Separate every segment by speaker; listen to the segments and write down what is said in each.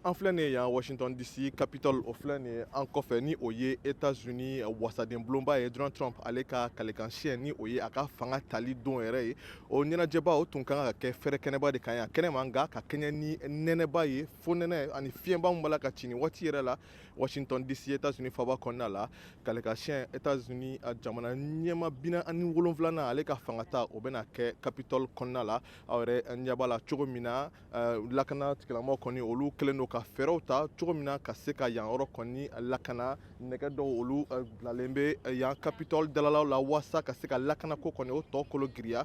Speaker 1: An filɛ nin ye yan Washington DC, Capitol, o filɛ nin ye an kɔfɛ, ni o ye Etats-Unis wasaden bulonba ye. Donald Trump, ale ka kalekan siɲɛ, ni o ye a ka fanga tali don yɛrɛ ye, o ɲɛnajɛba o tun kan ka kɛ fɛrɛ kɛnɛba de kan yan kɛnɛma. Nka ka kɛɲɛ ni nɛnɛba ye, fo nɛnɛ ani fiɲɛba min b'a la ka ci nin waati yɛrɛ la Washington DC, Etats-Unis faba kɔnɔna la, kalekan siɲɛ Etats-Unis jamana ɲɛma 47nan, ale ka fanga ta, o bɛna kɛ Capitol kɔnɔna la. Aw yɛrɛ ɲɛ b'a la cogo min na, lakana tigilamɔgɔw kɔni, olu kɛlen don ka fɛɛrɛw ta cogo min na ka se ka yan yɔrɔ kɔni lakana. Nɛgɛ dɔw, olu bilalen bɛ yan Capitol dalalaw la waasa ka se ka lakanako kɔni o tɔ kolo giriya.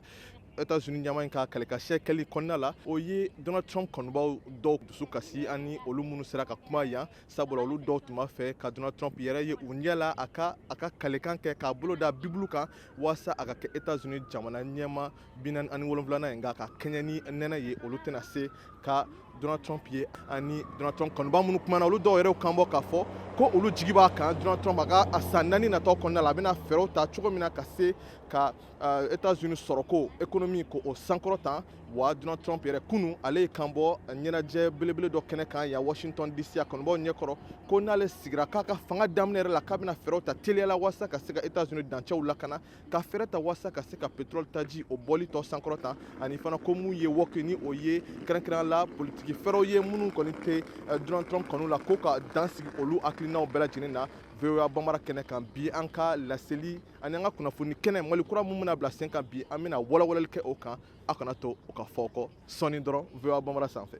Speaker 1: Etats-Unis ɲɛmaa in ka kalekan kɛli kɔnɔna la, o ye Donald Trump kanubaw dɔw dusu kasi ani olu minnu sera ka kuma yan, sabula olu dɔw tun b'a fɛ ka Donald Trump yɛrɛ ye u ɲɛ la, a ka kalekan kɛ k'a bolo da Bibulu kan waasa a ka kɛ Etats-Unis jamana ɲɛma 47nan ye. Nka ka kɛɲɛ ni nɛnɛ ye, olu tɛna se ka Donald Trump ye. Ani Donald Trump kanuba minnu kumana, olu dɔw yɛrɛ kan bɔ k'a fɔ ko olu jigi b'a kan, Donald Trump a ka a san 4 natɔ kɔnɔna la, a bɛna fɛɛrɛw ta cogo min na ka se ka Etats-Unis sɔrɔko, économie, ko o sankɔrɔ tan. Wa Donald Trump yɛrɛ, kunu ale ye kan bɔ ɲɛnajɛ belebele dɔ kɛnɛ kan yan Washington DC, a kanubaw ɲɛkɔrɔ, ko n'ale sigira k'a ka fanga daminɛ yɛrɛ la, k'a bɛna fɛɛrɛw ta teliyala waasa ka se ka Etats-Unis dancɛw lakana, ka fɛɛrɛ ta waasa ka se ka pétrole taji o bɔli tɔ sankɔrɔ tan, ani fana ko mun ye woke, ni o ye kɛrɛnkɛrɛnnenya la politiki fɛɛrɛw ye minnu kɔni tɛ Donald Trump kanu la, ko ka dan sigi olu hakilinaw bɛɛ lajɛlen na. VOA Bambara kɛnɛ kan bi, an ka laseli ani an ka kunnafoni kɛnɛ Mali kura mun bɛna bila sen kan bi, an bɛna walawalali kɛ o kan. Aw kana to o ka fɔ kɔ sɔɔni dɔrɔn VOA Bambara sanfɛ.